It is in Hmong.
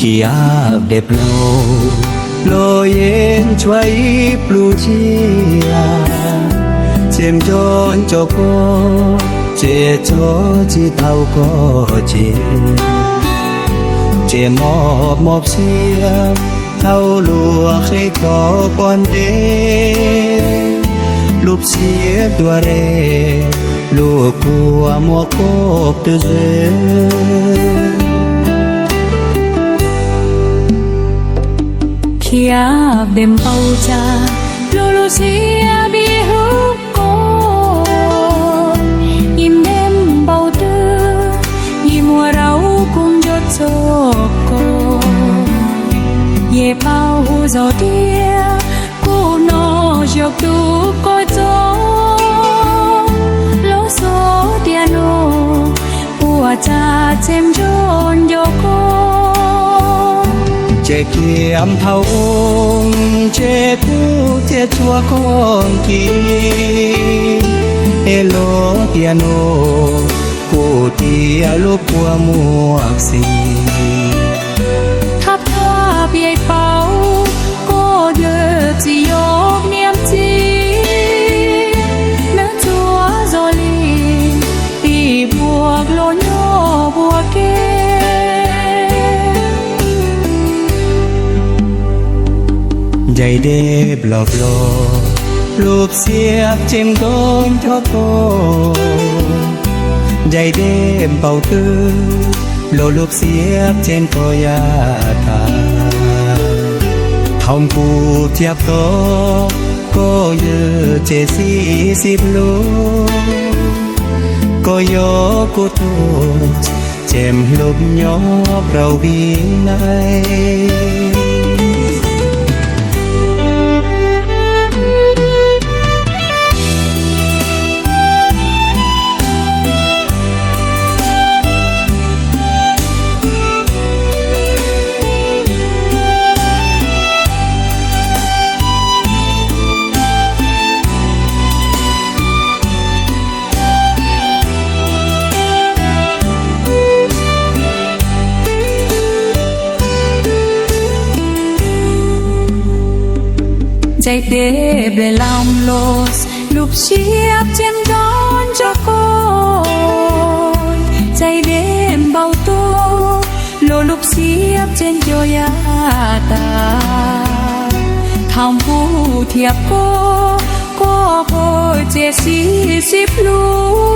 Yaj dej plaub los yeej tshuav ib pluj tsiaj, ces nco nco koj, ces tso tsis tau koj tseg. Ces mob mob siab thaum luag qhib koj poj ntseg, lub siab dua re, lub kua muag koj twb ze. Khiav dej npaum cas los lub siab ib hlub koj, ib dej npaum twg ib muag rau kuv nco txog koj. Yeej paub zog tias kuv no yog tus koj txo, los xyov tias no puas txaj tseem nco nco koj. Ces tiam thaum ub ntshe kuv thiaj tshua koj kiag, es los tiam no kuv tias lub kua muag xis. Thab thab yeej paub koj twb tsis yog niam txiv, nws tsuas zoo li ib puag los nyob puag ke. Ncaim dej npau npau, lub siab tseem nco nco koj. Ncaim dej npau twg los lub siab tseem nco yaj tas. Thaum kuv thiab koj, koj yog tsev xib xib hlub, koj yog kuv tus tseem hlub nyob rau vim nai. Ncaim dej npau npau los lub siab tseem nco nco koj. Ncaim dej npau twg los lub siab tseem nco yaj tas. Thaum kuv thiab koj, koj yog tsev xib xib hlub,